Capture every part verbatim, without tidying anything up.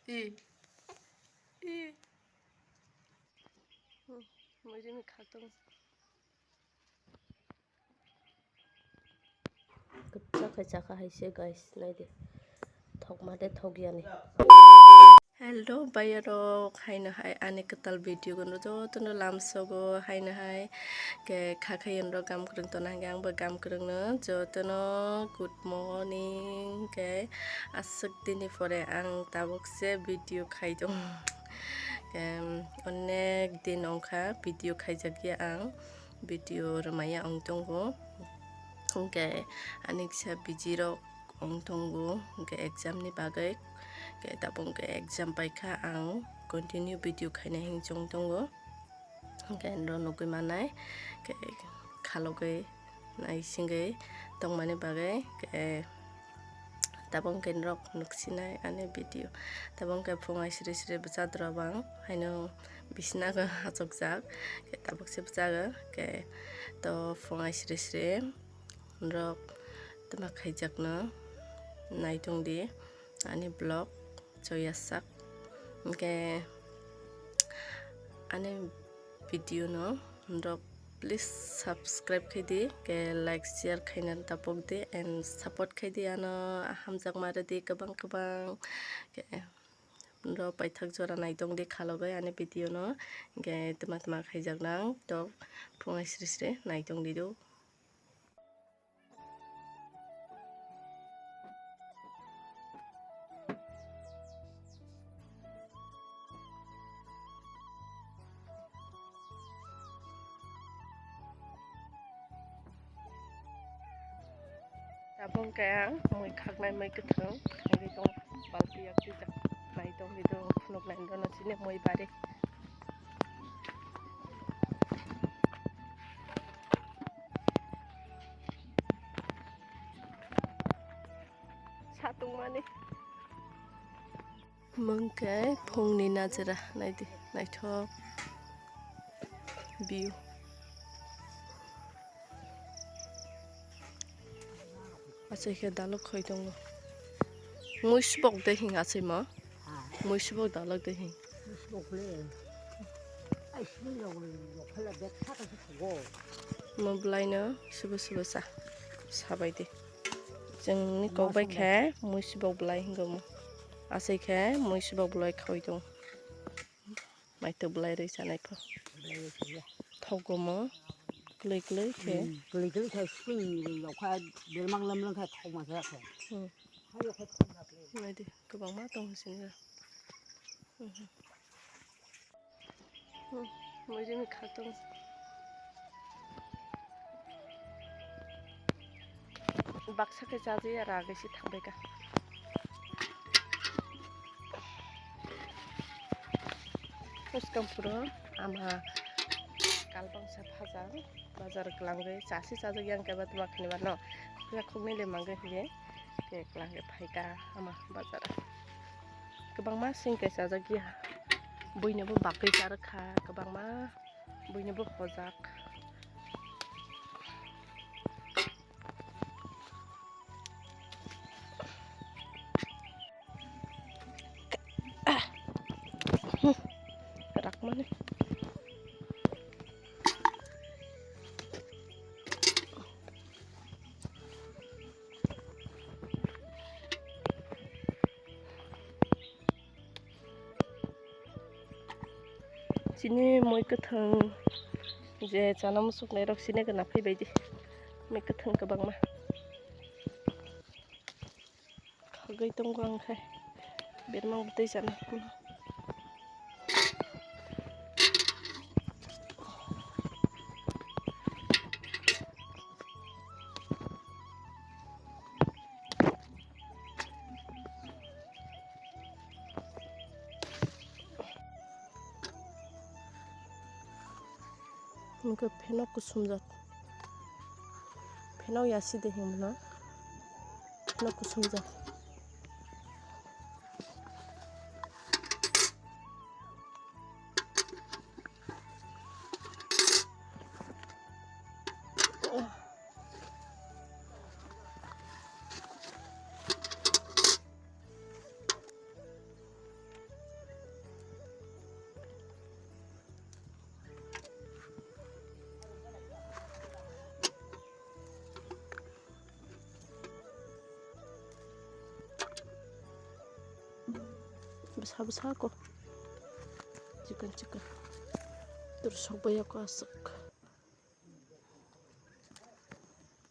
Ti. Ti. Hmm, muirini khatung. Kwchak hai chakha hai se guys, naidi. Thokma de thokyani. Hello, bayarok, haino hai ani kwtal video gano jotono lamsogo, haino hai ke khakhai onro gam kwrwng tona hwnkhe angbo gam kwrwngno jotono good morning. Ke aswk dini pore ang tabuk se video khai tong. Ke onek din ongkha video khaijak ya ang, video rwmaya ong tongo. Hwnkhe ani kisa busy rok ong tongo, hwnkhe exam ni bagwi. Hwnkhe tabuk hwnkhe exam paikha, ang continue video khaina hinwi chong tongo. Hwnkhe norok nugwi manai, hwnkhe khalogwi naisingwi tongmani bagwi, hwnkhe tabuk hwnkhe norok nuksinai ani video. Tabuk hwnkhe phung ai sri sri bwchadrok ang haino bisina go achukjak, hwnkhe tabuk se bwchago, hwnkhe to phung ai sri sri. Norok twma khaijakno naitongdi ani vlog choyasak. Hwnkhe ani video no norok please subscribe khaidi, hwnkhe like share khaina tapokdi and support khaidi ano, hamjakma rwdi kwbang kwbang. Hwnkhe norok paithak jora naitongdi khalogwi ani video no, hwnkhe twma twma khaijaknang tok phung ai sri sri naitongdi do. Tabuk hwnkhe ang mui khaknai mui kwthwng khaigwi tong, balti yak twijak nai tongwi tong phunuk nai dono chini mui bari. Satungmani. Mungkhe phungni najera naidi, naithok view. Achai khe dalok khoi tongo. Mui subok de hing achai mo? Mui subok dalok de hing. Mui subok le. Ai sini log le log khala bet kha ta sugo. Mo bwlaino subo subo sa. Sabai de. Chwngni kok bai khe mui subok bwlai hingo mo. Achai khe mui subok bwlai khoi tong. Maitok bwlai rwi chanai pho. Thogo mo. Kwlwi kwlwi khe. Hmm, kwlwi kwlwi khe swing rwi rok kha bermang lam lang khe thok ma khe kho. Hmm. Naidi kwbangma tong sini. Hmm. Hmm, muirini khatung. Baksa khe chajakya, ragwi se thangbaikha. Bwskang phuru ama kalbangsa phajak bazar kwlangwi chasi chajakya, hwnkhe ba twma khini mano khukya khuknwi le mangwi hwnkhe khe kwlangwi phaikha ama bazar. Kwbangma singkhe chajakya, buinabo bagwi charwkha kwbangma. Buinabo hojak. Rakmani. Chini mui kwthwng je chana muchuknai rok sini gana phaibai di. Mui kwthwng kwbangma. Khagwi tongo ang khai. Berma bwtwi chana. Hwnkhe phenok kusumjak. Phenok yasi de hwnmano. Phenok kusumjak. Bwsa bwsa ko. Chikon chikon. Tur sok bai ya ko aswk.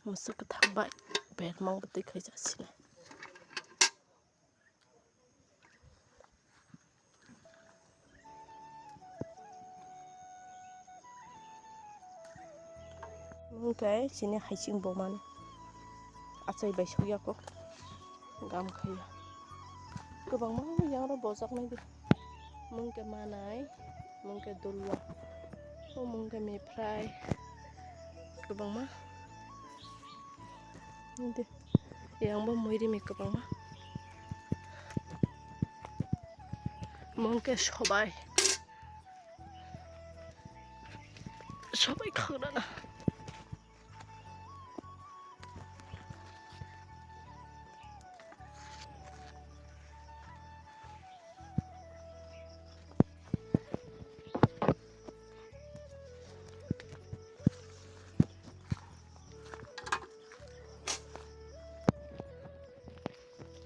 Mwswk kwthang bai bermang bwtwi khaijak sini. Hwnkhe chini haiching bomani achai bai sukya kok gam khaiya. Kwbangma yang oro bojak nai di. Mungke manai, mungke dulwa, o mungke meprai, kwbangma. Di, yang bo muirimi kwbangma. Mungke sobai, sobai khagrana.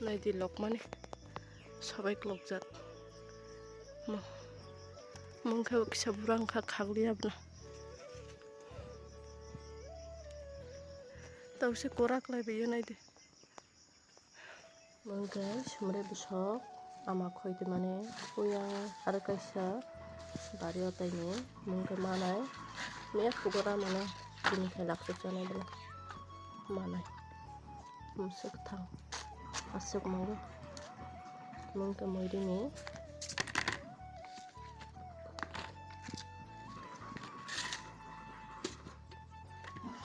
Naidi lokmani sobai klokjak. Mo-, mungkhe kisa burang kha khakliya bwna. Tausi korak lai baiyo naidi. Mungkhe sumre bwsok ama khoi twi mani puya aro kaisa bari o taini mungkhe manai miya khugura mano tini khai lakchuk chanai bwla manai. Mungsa kwthang aswk mungwi mungkhe muirini.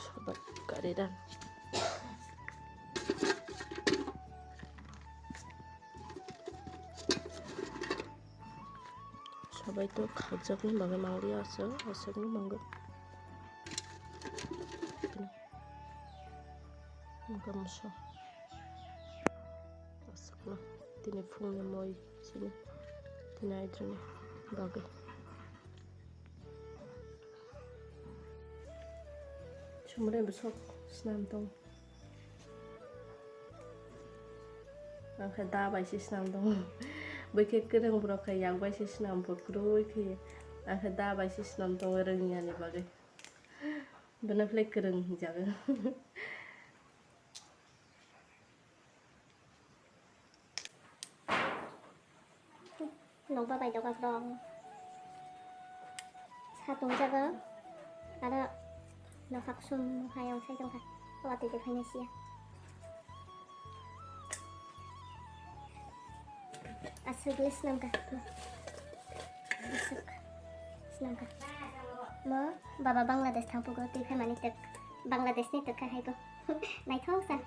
Sobai kariran. Sobai to khakjakni bagwi mangliya aswk, aswkno mangwi. Wngkha moso. Aswkno tini phungni moi chini tini aidroni bagwi. Sumre bwsok swnam tong. Ang khe da bai se swnam tong. Bwkhe kwrwng borok khe yak bai se swnam bo kwrwi khe. Ang khe da bai se swnam tong rwngya ni bagwi. Bono philai kwrwng hinjago. Nokba bai doga borok sa tongjago, aro nokha kusum hai ang sai tongkha, watwi de phaina siya. Aswk le swnamkha, aswk swnamkha. Mo baba Bangladesh thangpugo twi phaimani twk, Bangladesh ni twk kha hai bo. Naithok sa.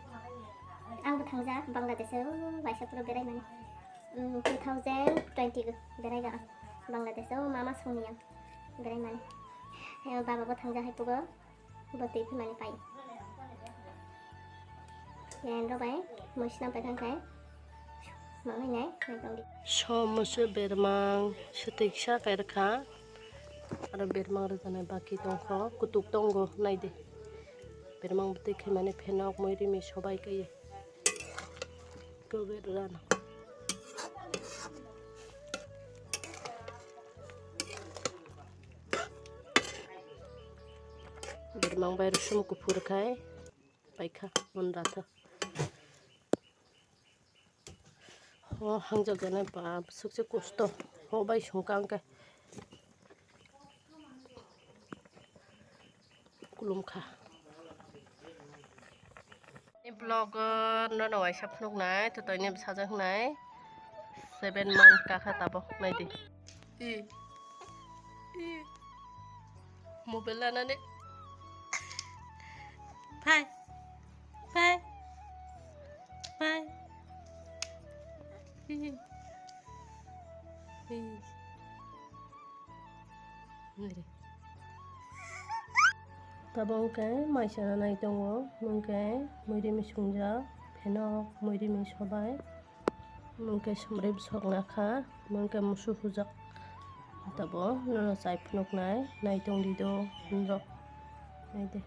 Ang bo thangjak Bangladesh o, waisa puro berai mani. Mm, two thousand twenty o berai ga ang Bangladesh o, mama songni ang berai mani. Eh, baba bo thangjak hai pugo, bo twi phimani pai. Yan ro bai, moi sinam pai khang khai. Mangai nai, nai tong di. So moso bermang, swtwi kisa kai rwkha. Aro bermang rwjanai baki tongkho, kutuk tongo, naidi. Bermang bwtwi khaimani phenok, muirimi sobai kaiye. Kobe rwna. Bermang bai rwsum kuphur khai paikha, mun ratha. Ho hangjak jani ba bwswk se kosto. Ho bai songkha ang khe. Kulum kha. Ni vlog o nono waisa phunuk nai, to toini bwsajak nai. Seven month kakha tabok nai di. I. I. Mobile lanani. Phai. Phai. Phai. Hi. Hi. Nere. Tabok hwnkhe maisa nanai tongo, hwnkhe muirimi sungjak, phenok muirimi sobai. Mungke sumrep sokna kha, mungke musu hujak. Tabo nono chai phunuknai, naitong di do, hinrok. Naide.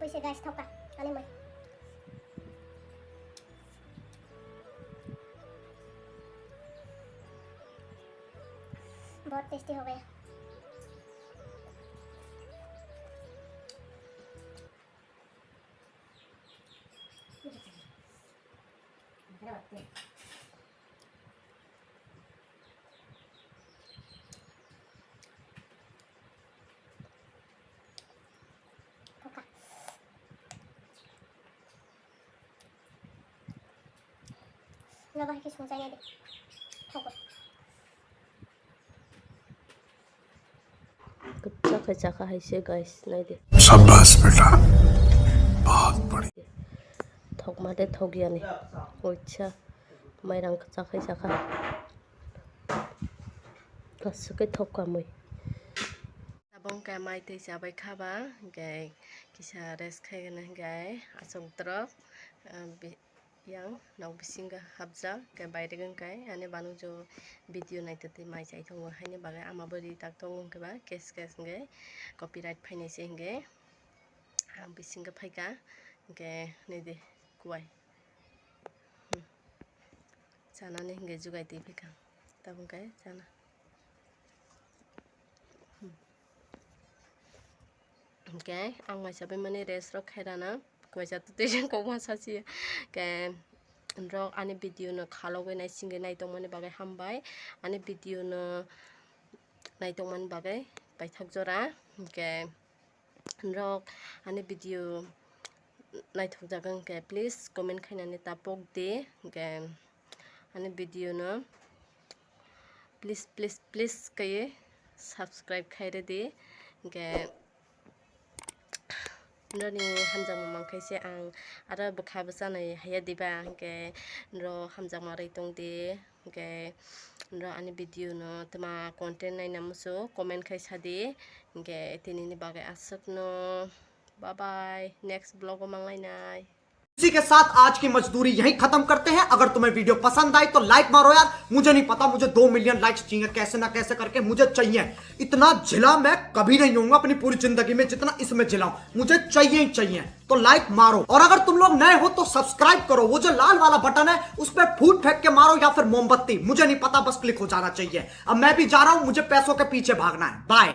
Oise guys, thokka ani moi. बहुत टेस्टी हो गया। Nobo hai khe songchai nai de. Thokgo. Kwchak hai chakha hai se guys, nai de. शाबाश बेटा, बहुत बढ़िया। Thokma de thokyani. Oicha, mairang kwchak hai chakha. Aswk khe thokkamwi. Tabuk hwnkhe mai twi chabai kha ba, hwnkhe kisa rest khai gana hwnkhe achuk drop, ah, bi-, yang nok bisingo hapjak, hwnkhe bairek wngkhe ani banukjwk video naitwi twi mai chai tongo, haini bagwi ama bo ri tak tongo hwnkhe ba case case hwnkhe copyright phainai se hwnkhe ang bisingo phaikha, hwnkhe nidi kuwai. Hmm. Chanani hwnkhe jugai twi phaikha. Tabuk khe chana. Hmm. Hwnkhe ang mai chabai mani rest rok khai rana. Kuaisa twtwi jang kokma sachi. Hwnkhe norok ani video no khalogwi naisingwi naitongmani bagwi hambai. Ani video no naitongmani bagwi paithak jora. Hwnkhe norok ani video naithok jaga hwnkhe please comment khainani ta pok di, hwnkhe ani video no please, please, please kaiye subscribe khai rwdi, hwnkhe norokni hamjakma mankhe se ang aro bwkha bwchanai haiya diba, hwnkhe norok hamjakma rwi tongdi. Hwnkhe norok ani video no twma content naina muchuk comment khai sadi. Hwnkhe tinini bagwi aswkno. Bye bye, next vlog o manglainai. इसी के साथ आज की मजदूरी यहीं खत्म करते हैं। अगर तुम्हें वीडियो पसंद आई तो लाइक मारो यार, मुझे नहीं पता, मुझे दो मिलियन लाइक्स चाहिए, कैसे ना कैसे करके मुझे चाहिए। इतना झिला मैं कभी नहीं होऊंगा अपनी पूरी जिंदगी में जितना इसमें झिला हूं, मुझे चाहिए ही चाहिए। तो लाइक मारो, और अगर तुम लोग नए हो तो सब्सक्राइब करो, वो जो लाल वाला बटन है उस पर फूट फेंक के मारो या फिर मोमबत्ती, मुझे नहीं पता, बस क्लिक हो जाना चाहिए। अब मैं भी जा रहा हूं, मुझे पैसों के पीछे भागना है। बाय।